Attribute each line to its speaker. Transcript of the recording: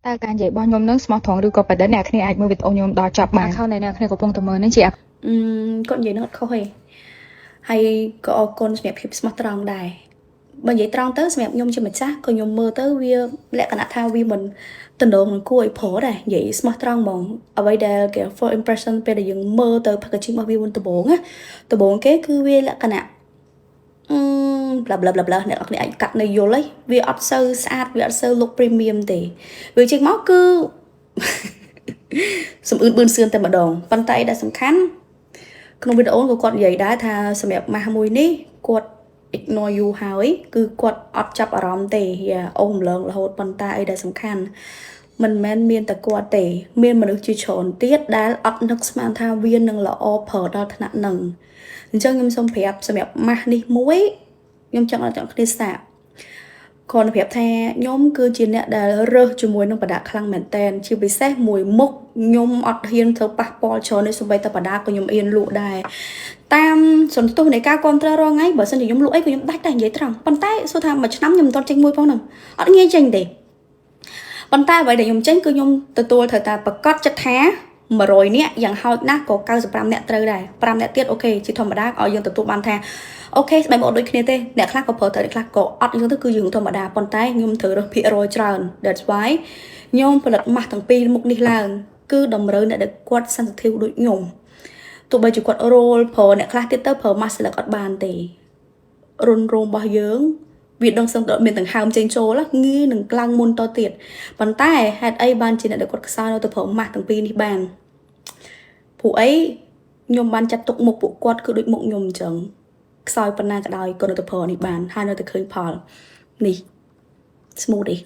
Speaker 1: តើការនិយាយរបស់ខ្ញុំនឹងស្មោះត្រង់ឬក៏ប្រឌិតអ្នកគ្នាអាចមើលវីដេអូខ្ញុំដល់ចប់បាន account ដែលអ្នកគ្នាកំពុងតែមើលនេះជា
Speaker 2: អឺគាត់និយាយនឹងអត់ខុសទេហើយក៏អរគុណសម្រាប់ភាពស្មោះត្រង់ដែរបើនិយាយត្រង់ទៅសម្រាប់ខ្ញុំជាម្ចាស់ក៏ខ្ញុំមើលទៅវាលក្ខណៈថាវាមិនតំណងនឹងគួរឲ្យប្រដែរនិយាយស្មោះត្រង់ហ្មងអ្វីដែលគេ first impression ពេលដែលយើងមើលទៅ packaging របស់វាមុនដំបូងណាដំបូងគេគឺវាលក្ខណៈអឺ bla bla bla bla អ្នកនរគ្នាអាចកាត់នៅយល់ហើយវាអត់សូវស្អាតវាអត់សូវ look premium ទេវាចេញមកគឺ សំអឿនបឿនសឿនតែម្ដងប៉ុន្តែដែលសំខាន់ក្នុងវីដេអូក៏គាត់និយាយដែរថាសម្រាប់ម៉ាស់មួយនេះគាត់ ignore you ហើយគឺគាត់អត់ចាប់អារម្មណ៍ទេយ៉ាអូសម្លងរហូតប៉ុន្តែអីដែលសំខាន់មិនមែនមានតែគាត់ទេ មានមនុស្សជាច្រើនទៀតដែលអត់នឹកស្មានថាវានឹងល្អប្រើដល់ថ្នាក់នឹងអញ្ចឹងខ្ញុំសូមប្រាប់សម្រាប់ម៉ាស់នេះមួយខ្ញុំចង់ឲ្យអ្នកគ្នាស្ដាប់គ្រាន់តែប្រាប់ថាខ្ញុំគឺជាអ្នកដែលរើសជាមួយនឹងបដាខ្លាំងមែនតែនជាពិសេសមួយមុខខ្ញុំអត់ហ៊ានធ្វើប៉ះពាល់ច្រើននេះសូម្បីតែបដាក៏ខ្ញុំអៀនលក់ដែរតាមសន្ទុះនៃការគ្រប់គ្រងរាល់ថ្ងៃបើសិនជាខ្ញុំលក់អីក៏ខ្ញុំដាច់ដែរនិយាយត្រង់ប៉ុន្តែសួរថាមួយឆ្នាំខ្ញុំមិនទាន់ចេញមួយផងហ្នឹងអត់ងាយចេញទេប៉ុន្តែអ្វីដែលខ្ញុំចេញគឺខ្ញុំទទួលត្រូវតែប្រកាសចិត្តថា100នាក់យ៉ាងហោចណាស់ក៏95នាក់ត្រូវដែរ5នាក់ទៀត okay ជាធម្មតាឲ្យយើងទទួលបានថា okay ស្បែកមុខដូចគ្នាទេអ្នកខ្លះក៏ប្រើត្រូវអ្នកខ្លះក៏អត់អញ្ចឹងទៅគឺយើងធម្មតាប៉ុន្តែខ្ញុំត្រូវរើសភាគរយច្រើន That's why ខ្ញុំផលិតម៉ាស់ទាំងពីរមុខនេះឡើងគឺតម្រូវអ្នកដែលគាត់ sensitive ដូចខ្ញុំទោះបីជាគាត់រោលប្រើអ្នកខ្លះទៀតទៅប្រើម៉ាស់ស្លឹកអត់បានទេរុនរោមរបស់យើងវាដឹងសឹងតែមានដង្ហើមចេញចូលងាយនឹងក្លាំងមុនតទៀតប៉ុន្តែហេតុអីបានជាអ្នកដែលគាត់ខ្សោយនៅទៅប្រើម៉ាស់ទាំងពីរនេះបានព្រោះអីខ្ញុំបានចាត់ទុកមុខពួកគាត់គឺដូចមុខខ្ញុំអញ្ចឹងខ្សោយប៉ុណ្ណាក៏ដោយក៏នៅតែប្រើនេះបានហើយនៅតែឃើញផលនេះ smoothie